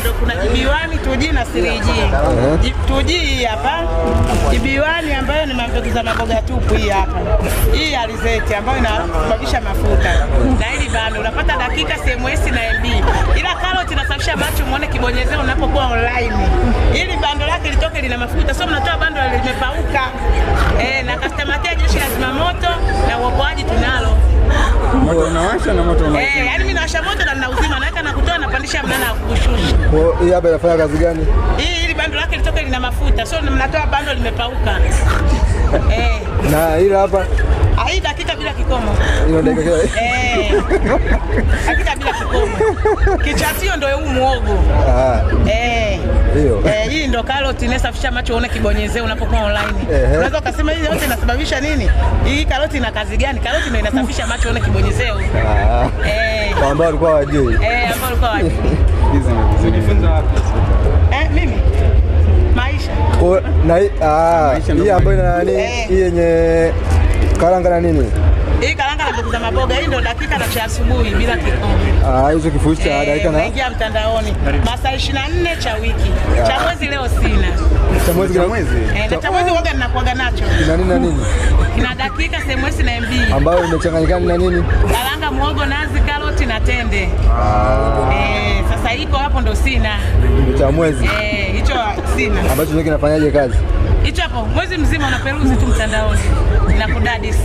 bando kuna GB1, 2G na 3G. 2G hii hapa. GB1 ambayo ni mbegu za maboga tupu hii hapa. Hii alizeti ambayo inasababisha mafuta. Na hili bando unapata dakika, SMS na MB. Ila karoti inasafisha macho muone kibonyezeo unapokuwa online. Ili bando lake litoke lina mafuta, sio mnatoa bando limepauka. Na customer care, jeshi la zimamoto na uokoaji tunalo. Moto unawasha na moto unazima. Yani mimi nawasha moto na ninauzima, naweka na kutoa, napandisha mnana na kushusha. Kwa hii hapa inafanya kazi gani? Hii ili bando lake litoke lina mafuta, sio mnatoa bando limepauka. Na ile hapa Hii dakika bila kikomo. Ina dakika Dakika bila kikomo. Kichatio ndio huu muogo. Hiyo. Hii ndo karoti inasafisha macho uone kibonyezeo unapokuwa online. Unaweza ukasema hii yote inasababisha nini? Hii karoti ina kazi gani? Karoti ndio inasafisha macho uone kibonyezeo. Kwa ambao walikuwa hawajui. Ambao walikuwa hawajui. Hizi umejifunza wapi? Mimi maisha. Kwa na hii Maisha ndio hii ambayo ina nani? Hii yenye karanga na nini? Hii karanga na mbegu za maboga, hii ndio dakika na cha asubuhi bila kikomo. Hizo kifurushi cha dakika na Naingia mtandaoni masaa 24 cha wiki. Cha mwezi leo sina. Cha mwezi Cha kina mwezi? Na cha mwezi huwaga ninakuaga nacho. Kina nini na nini? Kina dakika, SMS na MB. Ambayo imechanganyikana na nini? Karanga, muhogo, nazi, karoti na tende. Sasa iko hapo ndo sina. Cha mwezi. Hicho sina. Ambacho ndio kinafanyaje kazi? Hicho hapo mwezi mzima unaperuzi tu mtandaoni na kudadisi.